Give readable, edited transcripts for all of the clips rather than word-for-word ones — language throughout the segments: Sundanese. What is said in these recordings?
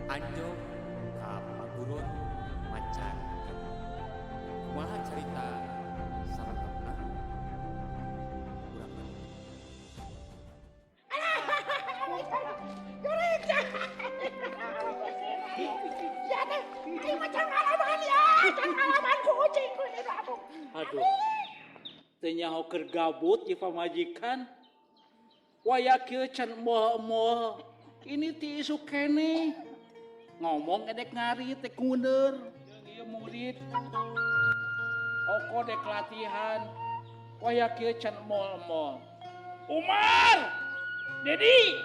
Anjog ka paguron macan. Kumaha carita salengkapna? Urang lanjut. Aduh, teu nyaho keur gabut di pamajikan. Waya kieu can moal-moal. Ini ti isuk keneh. Ngomong edek ngarit teh kuneur. Ieu murid. Oko dek latihan. Waya kieu can moal-moal. Umar! Dedi!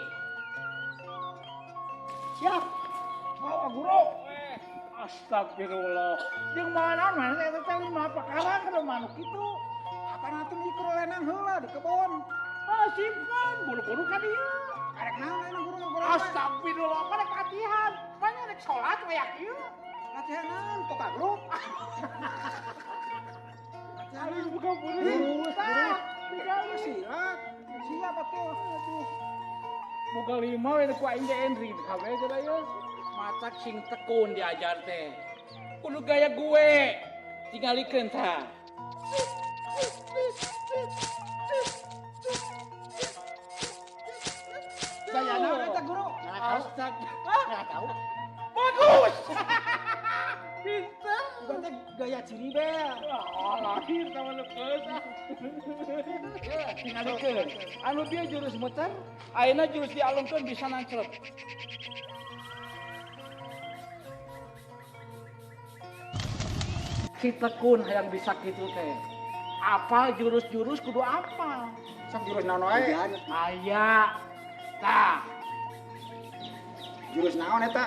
Siap. Mau guru. Astagfirullah. Jeung mana mana eta teh lima perkara kada manuk kitu. Apa nanti mikro lenang heula di kebon. Ah, simpan buru-buru ka dieu. Arek naon lenang guru guru. Astagfirullah, pada latihan. Banyak rek salat waya kieu. Latihan naon kok grup? Latihan Aduh, buka buru. Tah, silat. Siap atuh. Aduh. Boga lima we ku aing ge Endri kabeh geura ieu. Matak sing tekun diajar teh. Kudu gaya gue. Tingalikeun tah. Gaya naon eta guru? Astag. Nggak tahu. Bagus. Pinter. Berarti gaya Ciribel. Oh, lahir sama lepas. Tingalikeun. Anu dia jurus muter, ayeuna jurus dialungkeun bisa nancrep. Si tekun hayang bisa kitu teh. Apa jurus-jurus kudu apa? Sok jurus naon wae? Aya. Tah, Jurus naon eta?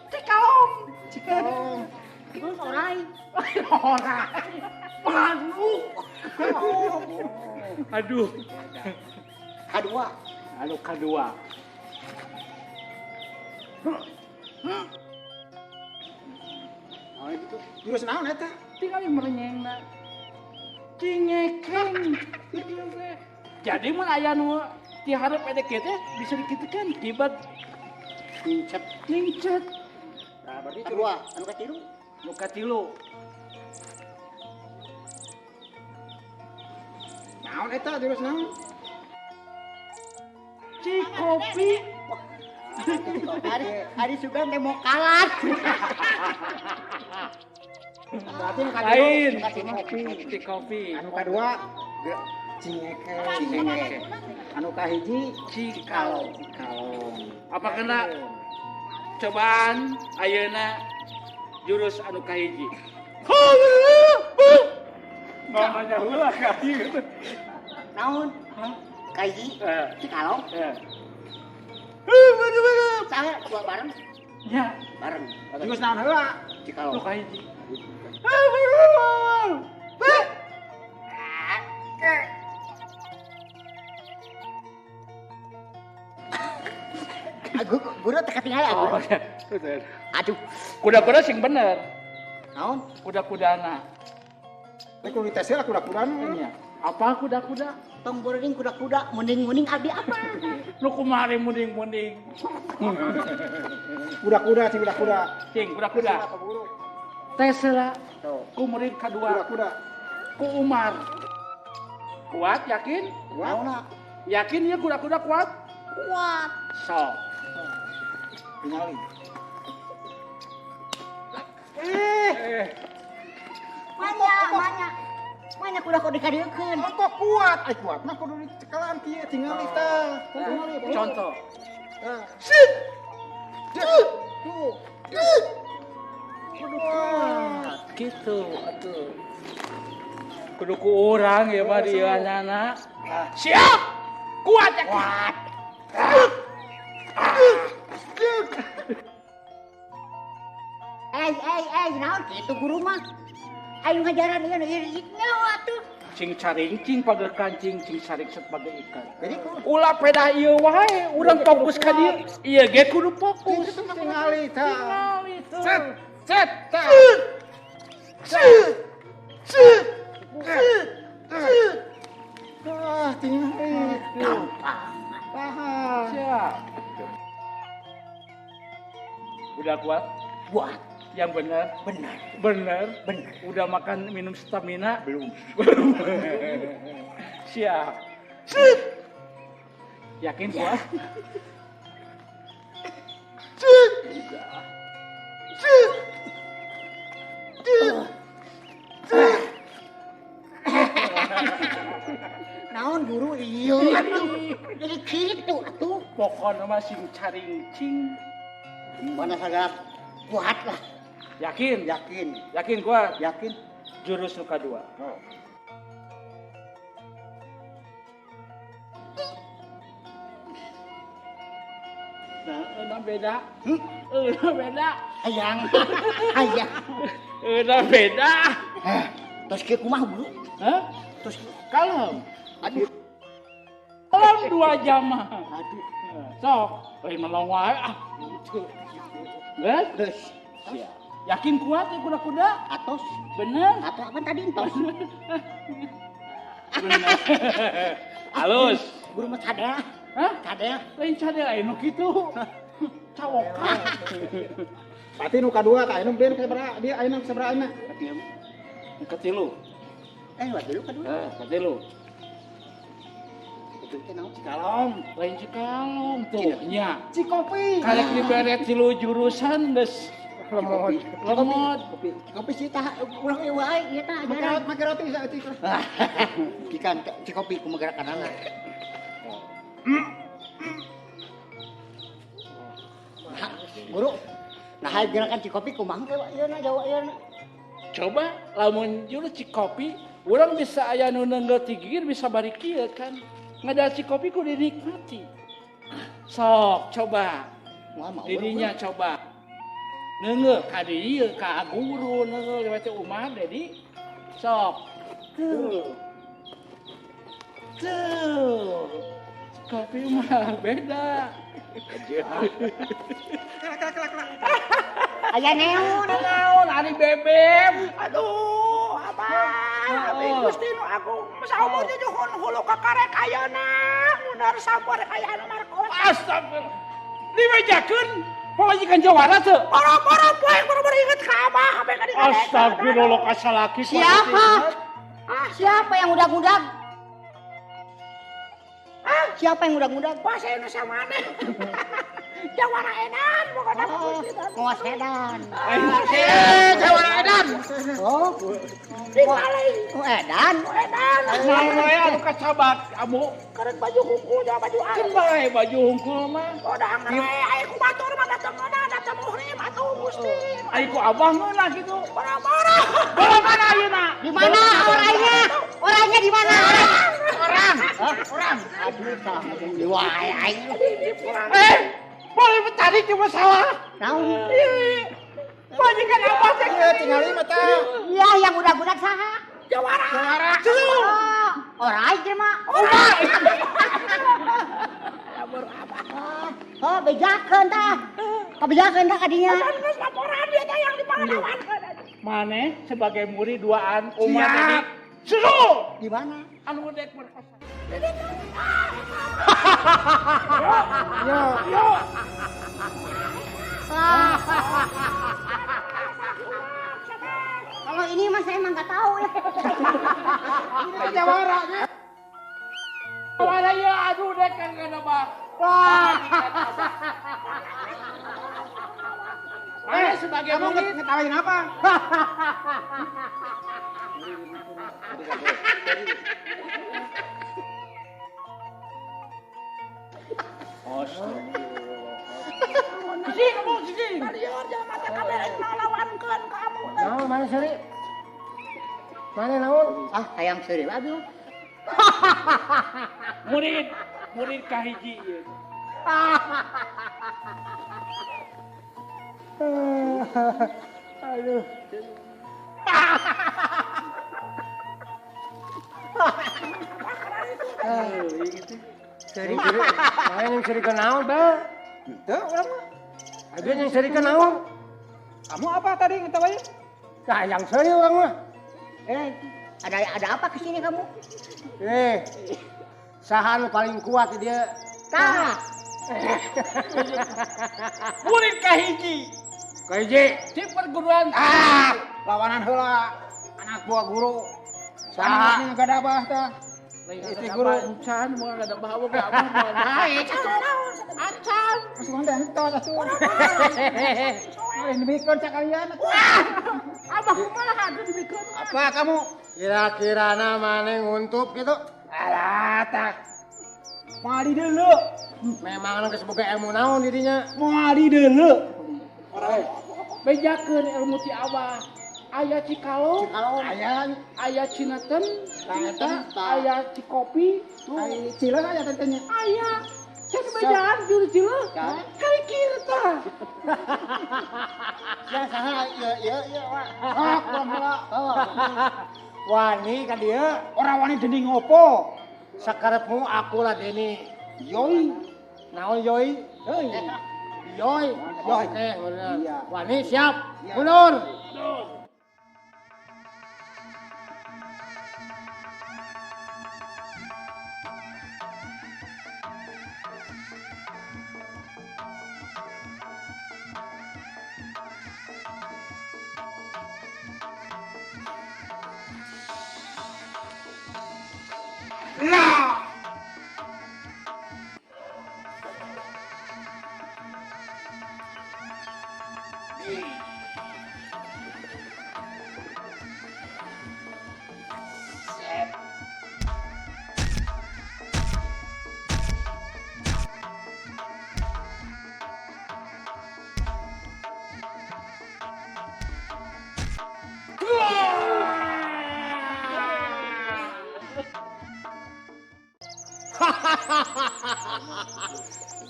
Cikalong. Cikalong. Terus orai. Orai. Manuk. Aduh. Kadua. Aduh kadua. Oh itu jurus naon eta? Tinggal merenyengna. Cingekeng. Jadi mun aya nu ti hareup edek kieu teh bisa dikitukeun kibat Nincet. nincet. Nah, berarti kedua, anu katilu. Nu katilu. Naon eta jurus naon? Cikopi. Ari sugan teh mau kalah. Berarti nu katilu. Lain. Cikopi. Cikopi. Anu kadua cingeke. Cingeke. Anu kahiji Cikalong. cikalong. Apa kena cobaan ayeuna jurus anu kahiji. Namanya heula ka ieu. Naon? Kahiji Cikalong. Saya dua bareng. Ya, Bareng. Jurus naon heula? nu Cikalong. kahiji. Guru teu katingali Oh, aku. betul. Aduh. Kuda-kuda sing bener. Naon? Kuda-kudana. Teh kudu dites heula kuda-kudana. Iya. Apa kuda-kuda? Tong boring kuda-kuda munding-munding abdi apa? Nu kumari munding-munding. Kuda-kuda cing kuda-kuda. Cing kuda-kuda. Tes heula. Ku murid kadua. Kuda-kuda. Ku Umar. Kuat yakin? Kuat. Yakin ya kuda-kuda kuat? Kuat. Sok. Tingali. Manya, manya. Manya kuda kuda dikadieukeun. Kok kuat? Ai kuat mah kudu dicekalan kieu tingali tah. Tingali. Contoh. Tah. Sit. Tuh. Kudu kuat. Gitu atuh. Kudu ku urang ya mah di anana. Siap. Kuat ya. Kuat. Eh, naon kitu guru mah? Ayo ngajaran ieu ieu nyawa atuh. Cing caringcing pageuh kancing, cing saringset pageuh ikan. Jadi kudu Ulah pedah ieu wae, urang fokus ka dieu. Ieu ge kudu fokus. tingali tah. Tingali tuh. Set. Set. Tah. Set. Set. Set. Set. Ah, tingali. Gampang. Paham. Siap. Udah kuat? Kuat. Yang benar? Benar. Benar? Benar. Udah makan minum stamina? Belum. Belum. Siap. Sit. Yakin kuat? Sit. Sit. Sit. Sit. Naon guru iya atuh. Jadi kitu atuh. Pokoknya mah sing caringcing. Mana sagala kuat lah. Yakin? Yakin. Yakin kuat? Yakin. Jurus nu kadua. Oh. Nah, euna beda. Euna beda. Hayang. Hayang. Euna beda. Terus kieu kumaha guru? Hah? Terus kalem. Aduh. Kalem 2 jam mah. Aduh. Sok, lain melong wae ah. Geus? Geus. Siap. Yakin kuat ya kuda-kuda? Atos. Bener? Atau apa tadi entos? Bener. Halus. Guru mah cadel. Hah? Cadel. Lain cadel aya nu kitu. Cawokan. Berarti nu kadua tah anu beu sabaraha dia ayeuna sabaraha ayeuna? Katilu. Katilu. Katilu kadua. Heeh, katilu. Itu teh naon? Cikalong. Lain Cikalong tuh nya. Cikopi. Karek dibere 3 jurusan geus lemot. Lemot. Kopi. Kopi sih tah ulah eueuh wae ieu tah ajaran. Make roti saeutik. Kikan Cikopi kumaha gerakanana. Guru, nah gerakan Cikopi kumaha teh ieu na Jawa ieu na. Coba lamun jurus Cikopi, urang bisa aya nu neunggeul ti gigir bisa bari kieu kan. Ngadal Cikopi kudu dinikmati. Sok coba. Didinya coba. Neunggeul ka dieu ka guru neunggeul teh Umar Dedi. Sok. Tuh. Tuh. Cikopi mah beda. Aya neon. Naon ari bebek. Aduh, abah, abi Gusti nu agung. Saumur nyuhun hulu kakarek ayeuna, munar sabar aya anu markos. Astagfirullah. Dibejakeun pamajikan jawara teu. Boro-boro poe boro-boro inget ka abah, abah ka dieu. Astagfirullah kasalaki. Siapa? Siapa yang udag-udag? Siapa yang udag-udag? Wah, saya nu samane. Jawara edan pokokna Gusti. Ngawas edan. Jawara edan. Oh. Dibalik. Oh, edan. Edan. Naon wae anu kacabak amu. Karek baju hungkul jawa baju Kan alus. bae baju hungkul mah. Oh, dah ngere aya ku batur mah dateng ngeunah dateng muhrim atuh Gusti. Ai ku abah ngeunah kitu. Boro-boro. Boro mana ayeuna? Di mana orangnya? Orangnya di mana? Orang. Orang. Aduh, tah wae aing. Boleh bertarik cuma salah. Naon? Majikan abah teh. Ieu tingali mah tah. Iya, yang udag-udag saha? Jawara. Jawara. Oh, orai teh mah. Umar. Oh, bejakeun tah. Kabejakeun tah kadinya. Geus laporan dia teh yang dipanglawan. Maneh sebagai murid duaan Umar Siap. tadi. Susu. Di mana? Anu dek merkosa. Yo. Yo. Kalau ini mah saya emang nggak tahu ya. Ini jawara nya. Jawara ya aduh dek kan kana bah. Maneh sebagai Kamu murid ngetawain apa? Astagfirullah. Sini kamu sini. Lieur jelema teh kabeh ngalawankeun ka kamu. Naon mana seuri? Mana naon? Ah, hayang seuri abi. Murid, murid kahiji ieu. Aduh. Seuri. Mana yang seuri ke naon, Bang? Teu urang mah. Ada yang seuri ke naon? Kamu apa tadi ngetawain? Nah, yang seuri urang mah. Ada apa kesini kamu? Saha nu paling kuat dia? Tah. Murid kahiji. Kahiji Di perguruan. Ah, lawanan heula anak buah guru. Saha? Saha gadabah tah. Istri guru. Acan moal gadabah abah ge abah moal naik. Acan. Masuk konten entos atuh. Lain dibikeun sakalian atuh. Abah kumaha atuh dibikeun? Apa kamu? Kira-kirana maneh nguntup gitu. Alah tak. Moal di deuleu. Memang geus boga ilmu naon dirinya. Moal di deuleu. Bejakeun ilmu ti abah. Aya Cikalong, Aya aya Cinaten, Cinaten, aya Cikopi, ai cileuh aya teh nya. aya can bejaan juru cileuh. Kali kieu tah. Ya saha ieu ieu ieu wa. Ah, kurang heula. Wani ka dieu. Ora wani dening ngopo? Sakarepmu aku lah Deni. Yoi. Naon yoi? Heuy. Yoi. Yoi. Oke, bener. Iya. Wani siap. Iya. Mundur.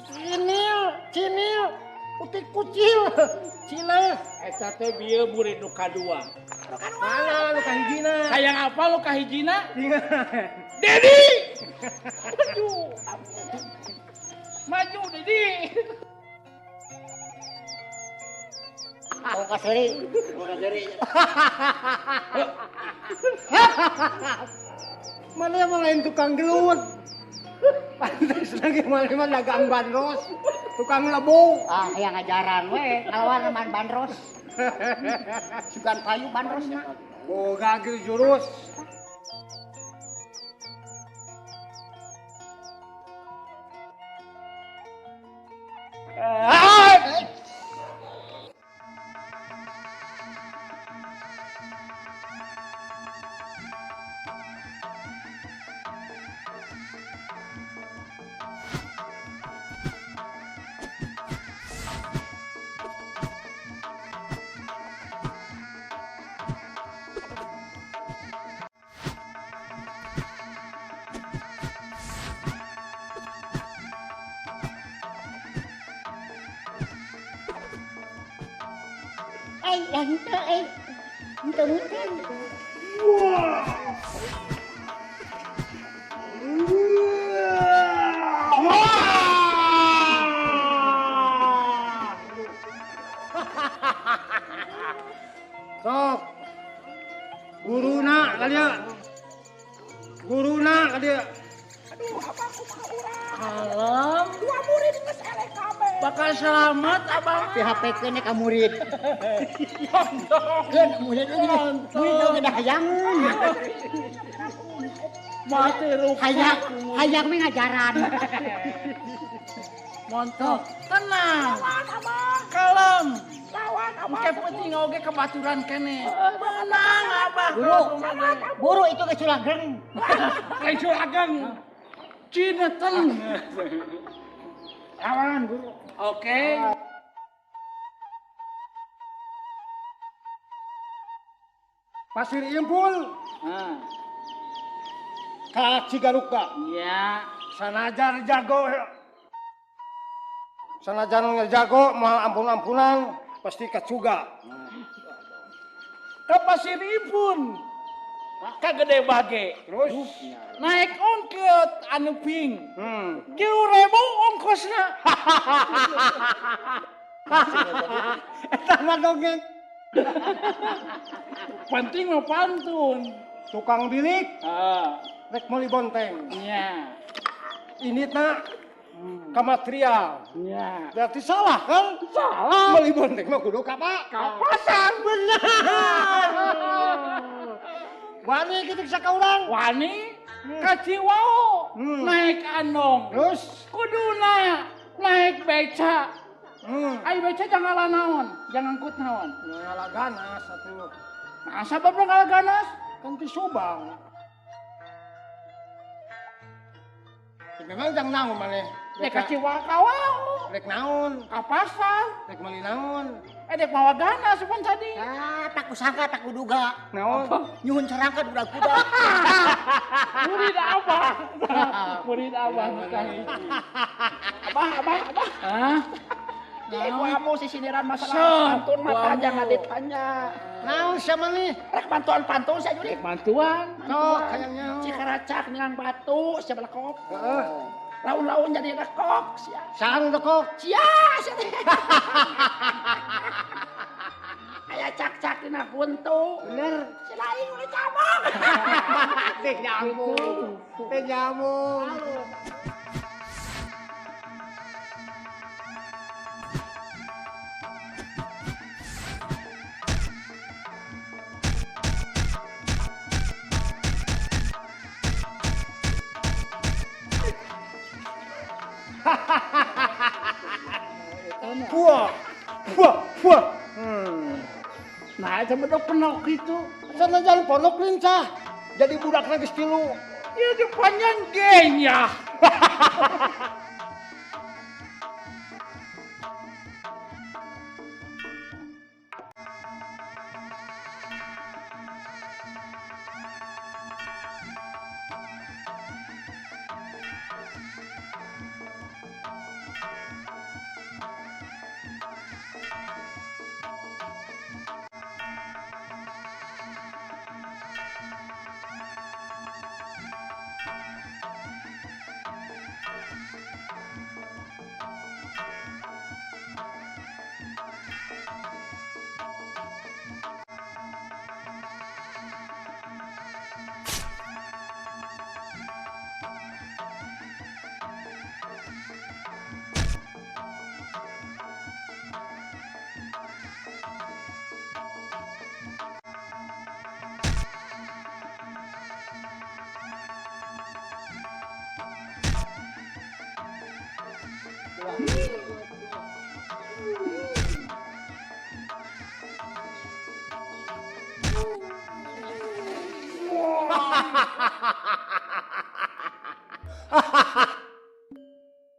Cinil, cinil, utik kucil, cileh. Eta teh bieu murid nu kadua. Mana nu kahijina? Hayang apa lu kahijina? Dedi. Maju. Maju Dedi. Tong kaseri. Mana emang lain tukang gelut? Pantes lagi mana mah dagang bandros, tukang lebu. Ah, hayang ngajaran we, ngalawan man bandros. Sugan payu bandros mah. Boga gitu jurus. Eh, yang henteu eh. Henteu mungkin. Sok. Guruna kali ya. Guruna kali ya. Aduh, apa kumaha urang? Kalem. Dua murid geus eleh kabeh. Bakal selamat abah. PHP-keun ka murid. Keun murid oge murid oge da hayang. Mati rupa. Hayang, hayang mah ngajaran. Montok. Tenang. Lawan abah. Kalem. Lawan abah. Engke penting oge kebaturan kene. Tenang abah. Guru, guru itu ge sulageng. Lain surageng. Cineten. Lawan guru. Oke. Pasir Impul Ah, ka Cigaruka. iya. Sanajan jago. Sanajan jago moal ampun-ampunan pasti kacuga. Ka Pasir Impun. Ka Gede Bage. Terus Naik ongkot anu ping. 3.000 ongkosna. Eta mah dongeng. Penting mah pantun. Tukang bilik Ah, rek meuli bonteng. iya. Ini na Ka material. Nya. Berarti salah kan? Salah. Meuli bonteng mah kudu ka Ka pasar. Benar. Wani kitu bisa ka urang. Wani ka Ciwao naik andong. Terus kuduna naik beca. Ai beca jangan ngala naon, jangan angkut naon. Ngala ganas atuh. Nah, sababna ngala ganas? Kan ti Subang. Memang jang naon maneh? Dek ka Ciwao ka Wao. Rek naon? Ka pasar. Rek meuli naon? Dek mawa ganas pan tadi. Ah, tak kusangka tak kuduga. Naon? Nyuhun carangka budak kuda. Murid abah. Murid abah nu kahiji. Abah, abah, abah. Hah? Jadi ku amu sisiniran masalah pantun mata jangan ditanya. Naon sia maneh? Rek bantuan pantun sia juri. Rek bantuan. Sok hayang nyaho. Cikaracak niang batu sia belekok. Heeh. Laun-laun jadi lekok sia. Saha nu lekok? Sia sia teh. Aya cak-cak dina huntu. Bener. Si lain udah cabang. Teh nyambung. Teh nyambung. Buah, buah, buah. Nah, itu bedok penok itu. Sanajan ponok lincah. Jadi budak geus tilu. Ieu di panjang genya.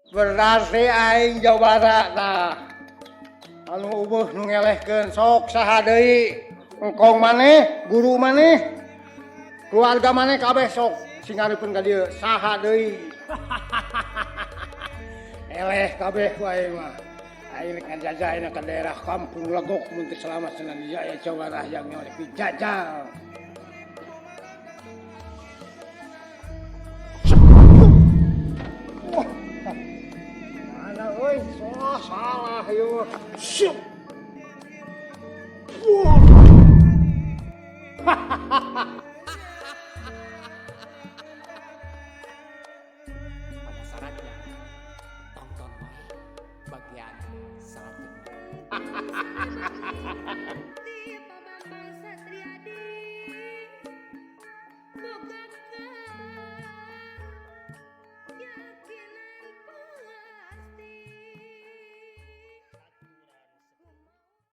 Berarti aing Jawa Barat tah. Anu ubeuh nu ngelehkeun sok saha deui? Engkong maneh, guru maneh, keluarga maneh kabeh sok sing ngareupeun ka dieu saha deui? Eleh kabeh ku aing mah. Aing rek ngajajah ayeuna ka daerah Kampung Legok mun teu selamat cenah aya Jawa Barat yang nyawa rek dijajal. Mana euy, salah salah ieu. Syuk. Penasarannya, tonton wae bagian selanjutnya.